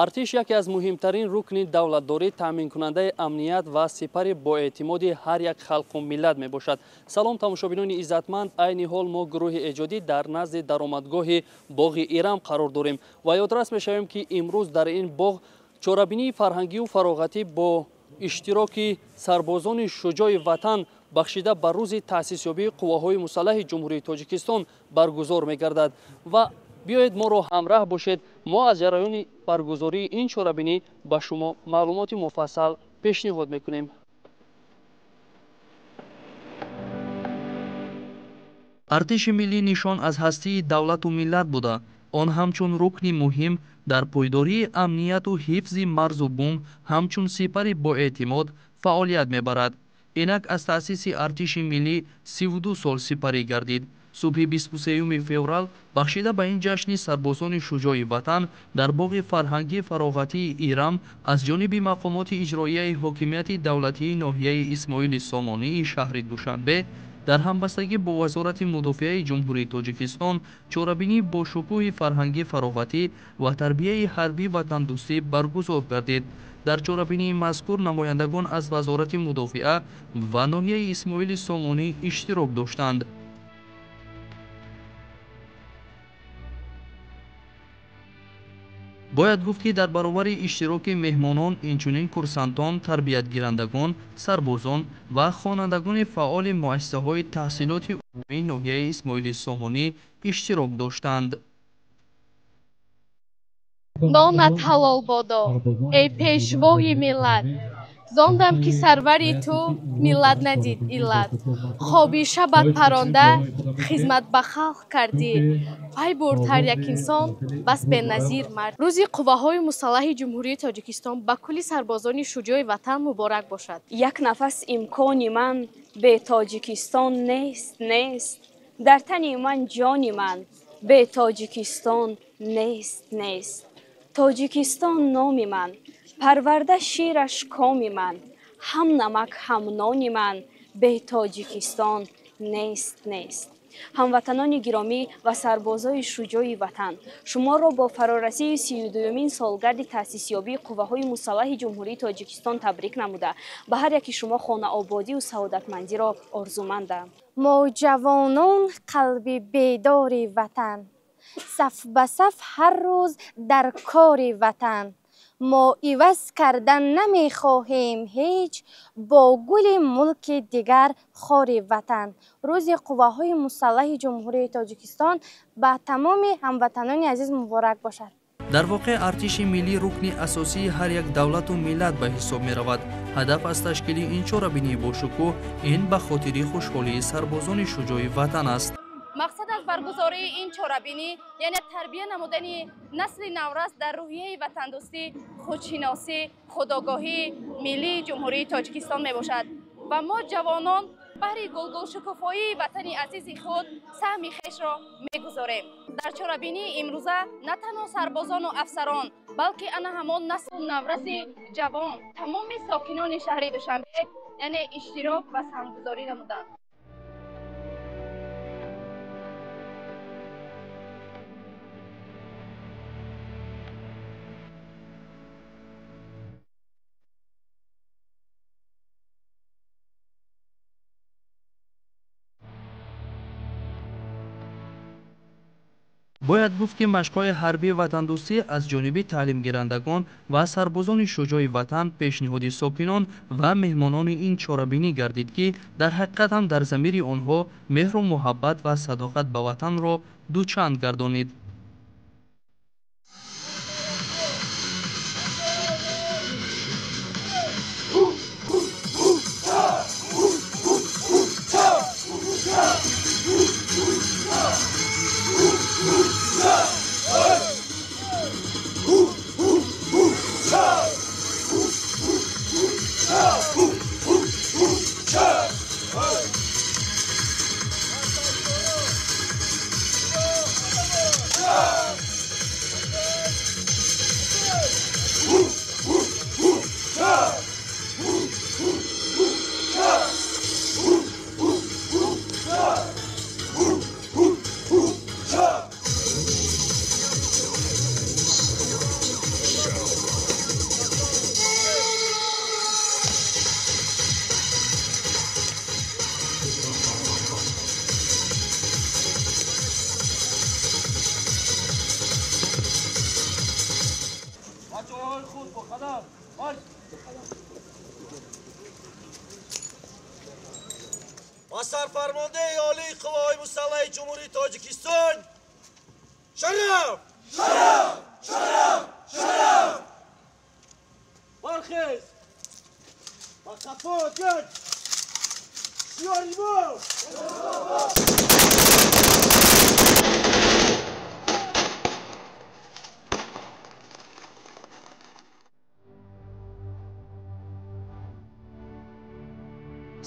Артиш яке аз муҳимтарин рукни давлатдорӣ, таъминкунандаи амният ва сипари боэътимоди ҳар як халқу миллат мебошад. Салом, тамошобинони иззатманд. Айни ҳол мо гурӯҳи эҷодӣ дар назди даромадгоҳи боғи Ирам қарор дорем ва ёдрас мешавем, ки имрӯз дар ин боғ чорабинии фарҳангию фароғатӣ бо иштироки сарбозони шуҷои ватан бахшида ба рӯзи таъсисёбии қувваҳои мусаллаҳи Ҷумҳурии Тоҷикистон баргузор мегардад. Ва биёед моро ҳамраҳ бошед, мо аз ҷараёни баргузории ин чорабинӣ ба шумо маълумоти муфассал пешниҳод мекунем. Артиши миллӣ нишон аз ҳастии давлату миллат буда, он ҳамчун рукни муҳим дар пойдории амнияту ҳифзи марзу бум, ҳамчун сипари боэътимод фаъолият мебарад. Инак аз таъсиси артиши миллӣ 32 сол сипарӣ гардид. Субҳи 23 феврал бахшида ба ин ҷашни сарбозони шуҷои ватан дар боғи фарҳангӣ фароғатии Ирам аз ҷониби мақомоти иҷроияи ҳокимияти давлатии ноҳияи Исмоили Сомонии шаҳри Душанбе дар ҳамбастагӣ бо Вазорати мудофиаи Ҷумҳурии Тоҷикистон чорабинии бошукӯҳи фарҳангӣ фароғатӣ ва тарбияи ҳарбӣ ватандӯстӣ баргузор гардид. Дар чорабинии мазкур намояндагон аз Вазорати мудофиа ва ноҳияи Исмоили Сомонӣ иштирок доштанд. Бояд гуфт, ки дар баробари иштироки меҳмонон инчунин курсантон, тарбиятгирандагон, сарбозон ва хонандагони фаъоли муассисаҳои таҳсилоти умумии ноҳияи Исмоили Сомонӣ иштирок доштанд. Нонат ҳалол бодо, эй пешвои миллат, зондам ки сарвари ту миллат надид иллат. Хоби шабат паронда хизмат ба халқ кардӣ, пай бурд ҳар як инсон бас беназир мард. Рӯзи қувваҳои мусаллаҳи Ҷумҳурии Тоҷикистон ба кулли сарбозони шуҷои ватан муборак бошад. Як нафас имкони ман бе Тоҷикистон нест, нест. Дар тани ман ҷони ман бе Тоҷикистон нест, нест. Тоҷикистон номи ман, парварда шираш коми ман, ҳам намак ҳам нони ман бе Тоҷикистон нест, нест. Ҳамватанони гиромӣ ва сарбозои шуҷои ватан, шуморо бо фарорасии 32-юмин солгарди таъсисёбии қувваҳои мусаллаҳи Ҷумҳурии Тоҷикистон табрик намуда, ба ҳар яки шумо хонаободию саодатмандиро орзумандам. Мо ҷавонон қалби бедори ватан, саф ба саф ҳар рӯз дар кори ватан. Мо иваз кардан намехоҳем ҳеҷ бо гули мулки дигар хори ватан. Рӯзи қувваҳои мусаллаҳи Ҷумҳурии Тоҷикистон ба тамоми ҳамватанони азиз муборак бошад. Дар воқеъ артиши миллӣ рукни асосии ҳар як давлату миллат ба ҳисоб меравад. Ҳадаф аз ташкили ин чорабинии бошукӯҳ ин ба хотири хушҳолии сарбозони шуҷои ватан аст. Мақсад аз баргузории ин чорабинӣ яъне тарбия намудани насли наврас дар рӯҳияи ватандӯстӣ, худшиносӣ, худогоҳии миллии Ҷумҳурии Тоҷикистон мебошад ва мо ҷавонон баҳри гулгулшукуфоии ватани азизи худ саҳми хешро мегузорем. Дар чорабинии имрӯза на танҳо сарбозону афсарон, балки ана ҳамон наслу навраси ҷавон, тамоми сокинони шаҳри Душанбе яъне иштирок ва саҳмгузорӣ намуданд. Бояд гуфт, ки машқҳои ҳарбии ватандӯстӣ аз ҷониби таълимгирандагон ва сарбозони шуҷои ватан пешниҳоди сокинон ва меҳмонони ин чорабинӣ гардид, ки дар ҳақиқат ҳам дар замири онҳо меҳру муҳаббат ва садоқат ба ватанро дучанд гардонид. Ва Сарфармондаи Олии Қувваҳои Мусаллаҳи Ҷумҳурии Тоҷикистон шараф! Шараф! Шараф! Шараф! Бархез! Ба қафо гашт! Шиори мо!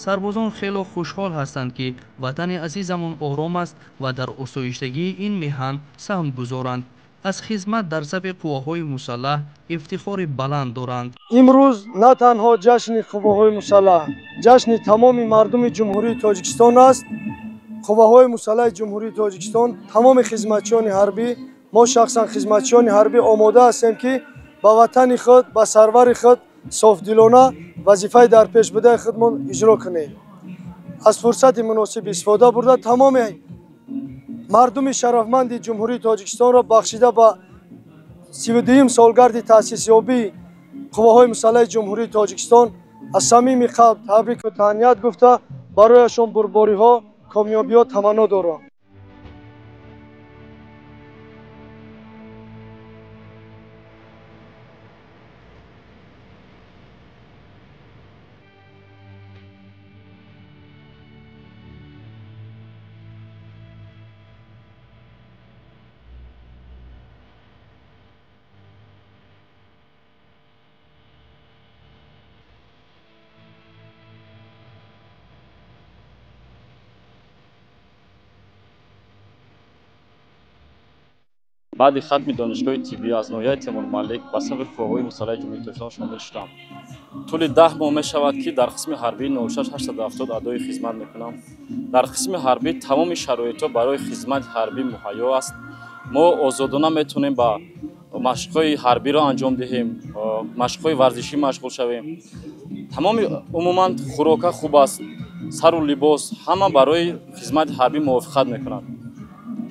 Сарбозон хело хушҳол ҳастанд, ки ватани азизамон ором аст ва дар осоиштагии ин меҳан саҳм гузоранд. Аз хизмат дар сафи қувваҳои мусаллаҳ ифтихори баланд доранд. Имрӯз на танҳо ҷашни қувваҳои мусаллаҳ, ҷашни тамоми мардуми Ҷумҳурии Тоҷикистон аст. Қувваҳои мусаллаҳи Ҷумҳурии Тоҷикистон, тамоми хизматчиёни ҳарбӣ, мо шахсан хизматчиёни ҳарбӣ омода ҳастем, ки ба ватани худ, ба сарвари худ софдилона вазифаи дар пеш будаи худмон иҷро кунем. Аз фурсати муносиб истифода бурда тамоми мардуми шарафманди Ҷумҳурии Тоҷикистонро бахшида ба 32-юм солгарди таъсисёбии Қувваҳои мусаллаҳи Ҷумҳурии Тоҷикистон аз самими қалб табрику таҳният гуфта барояшон бурдбориҳо, комёбиҳо таманно дорам. Баъди хатми донишгоҳи тиббӣ аз ноҳияи Темурмалик ба сафи қувваҳои мусаллаҳи Ҷумҳурии Тоҷикистон шомил шудам. Тӯли 10 моҳ мешавад, ки дар қисми ҳарбии 06870 адои хизмат мекунам. Дар қисми ҳарбӣ тамоми шароитҳо барои хизмати ҳарбӣ муҳайё аст. Мо озодона метавонем ба машқҳои ҳарбиро анҷом диҳем, машқҳои варзишӣ машғул шавем. Тамоми умуман хӯрока хуб аст, сару либос ҳама барои хизмати ҳарбӣ мувофиқат мекунад.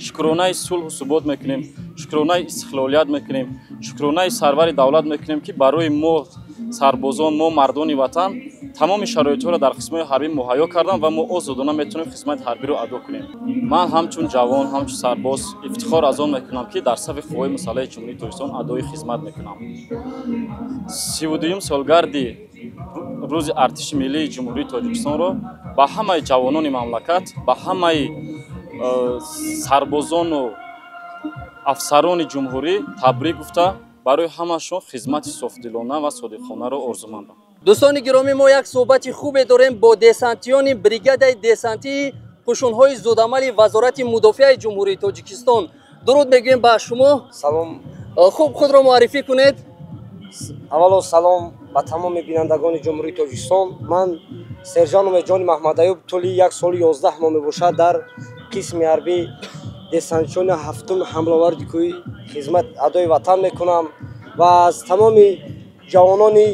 Шукронаи сулҳу субот мекунем, шукронаи истиқлолият мекунем, шукронаи сарвари давлат мекунем, ки барои мо сарбозон, мо мардони ватан тамоми шароитҳоро дар қисмҳои ҳарбӣ муҳайё кардам ва мо озодона метавонем хизмати ҳарбиро адо кунем. Ман ҳамчун ҷавон, ҳамчун сарбоз ифтихор аз он мекунам, ки дар сафи қувваҳои мусаллаҳи Ҷумҳурии Тоҷикистон адои хизмат мекунам. 32-юм солгарди рӯзи Артиши Миллии Ҷумҳурии Тоҷикистонро ба ҳамаи ҷавонони мамлакат, ба ҳамаи сарбозону афсарони ҷумҳурӣ табрик гуфта барои ҳамашон хизмати софдилона ва содиқонаро орзумандам. Дӯстони гиромӣ, мо як суҳбати хубе дорем бо десантиёни бригадаи десантии қушунҳои зудамали Вазорати Мудофиаи Ҷумҳурии Тоҷикистон. Дуруд мегӯем ба шумо. Салом. Хуб, худро муаррифӣ кунед. Аввало салом ба тамоми бинандагони Ҷумҳурии Тоҷикистон. Ман сержант Умедҷони Маҳмадаюб тӯли 1 соли 11 моҳ мебошад дар қисми ҳарбӣ десантчиёни ҳафтум ҳамлаварди кӯҳӣ хизмат адои ватан мекунам ва аз тамоми ҷавонони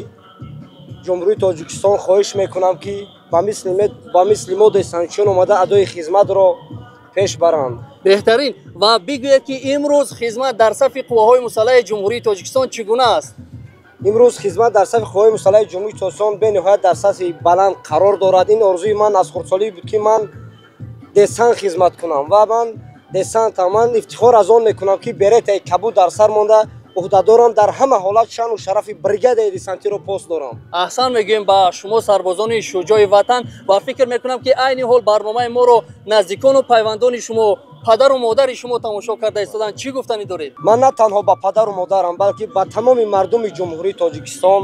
Ҷумҳурии Тоҷикистон хоҳиш мекунам, ки ба мисли мо десантчиён омада адои хизматро пеш баранд. Беҳтарин. Ва бигӯед, ки имрӯз хизмат дар сафи қувваҳои мусаллаҳи Ҷумҳурии Тоҷикистон чӣ гуна аст? Имрӯз хизмат дар сафи қувваҳои мусаллаҳи Ҷумҳурии Тоҷикистон бениҳоят дар сатҳи баланд қарор дорад. Ин орзуи ман аз хурдсолӣ буд, ки ман десант хизмат кунам ва ман десантам. Ман ифтихор аз он мекунам, ки беретаи кабуд дар сар монда уҳдадорам, дар ҳама ҳолат шаъну шарафи бригадаи десантиро пос дорам. Аҳсан мегӯем ба шумо, сарбозони шуҷои ватан, ва фикр мекунам, ки айни ҳол барномаи моро наздикону пайвандони шумо, падару модари шумо тамошо карда истоданд. Чӣ гуфтанӣ доред? Ман на танҳо ба падару модарам, балки ба тамоми мардуми Ҷумҳурии Тоҷикистон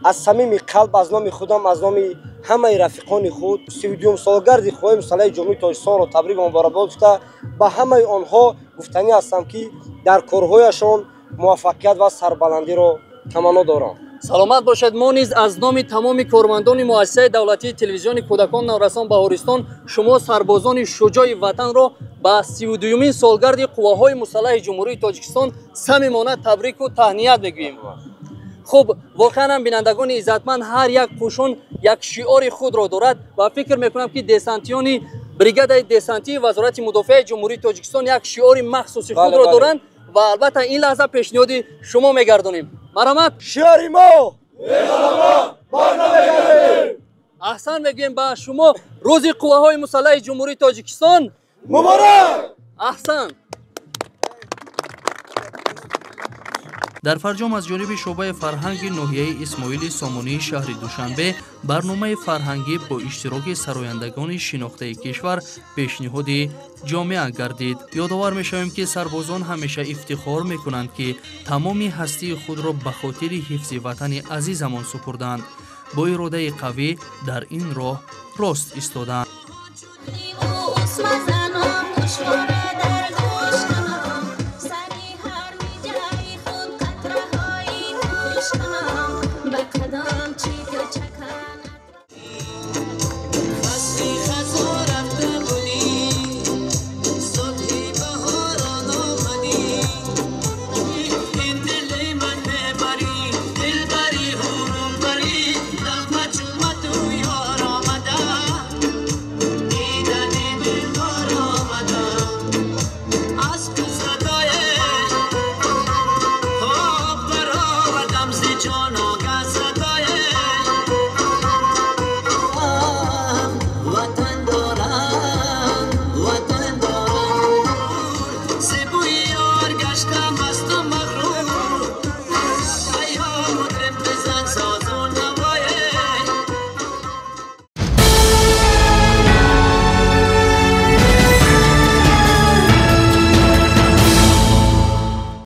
аз самими қалб, аз номи худам, аз номи ҳамаи рафиқони худ 32-юм солгарди Қувваҳои мусаллаҳи Ҷумҳурии Тоҷикистонро табрик ва муборакбод гуфта ба ҳамаи онҳо гуфтанӣ ҳастам, ки дар корҳояшон муваффақият ва сарбаландиро таманно дорам. Саломат бошед. Мо низ аз номи тамоми кормандони муассисаи давлатии телевизиони кӯдакон наврасон Баҳористон шумо сарбозони шуҷои ватанро ба 32-юмин солгарди Қувваҳои мусаллаҳи Ҷумҳурии Тоҷикистон самимона табрику таҳният мегӯем. Хуб, воқеан ҳам бинандагони иззатманд, ҳар як қушун як шиори худро дорад ва фикр мекунам, ки десантиёни бригадаи десантии Вазорати Мудофиаи Ҷумҳурии Тоҷикистон як шиори махсуси худро доранд ва албатта ин лаҳза пешниҳоди шумо мегардонем. Марҳамат. Шиори мо беғалаба бар намегардем. Аҳсан мегӯем ба шумо. Рӯзи қувваҳои мусаллаҳи Ҷумҳурии Тоҷикистон муборак! Аҳсан. Дар фарҷом аз ҷониби шӯъбаи фарҳанги ноҳияи Исмоили Сомонии шаҳри Душанбе барномаи фарҳангӣ бо иштироки сарояндагони шинохтаи кишвар пешниҳоди ҷомеа гардид. Ёдовар мешавем, ки сарбозон ҳамеша ифтихор мекунанд, ки тамоми ҳастии худро ба хотири ҳифзи ватани азизамон супурданд, бо иродаи қавӣ дар ин роҳ рост истоданд.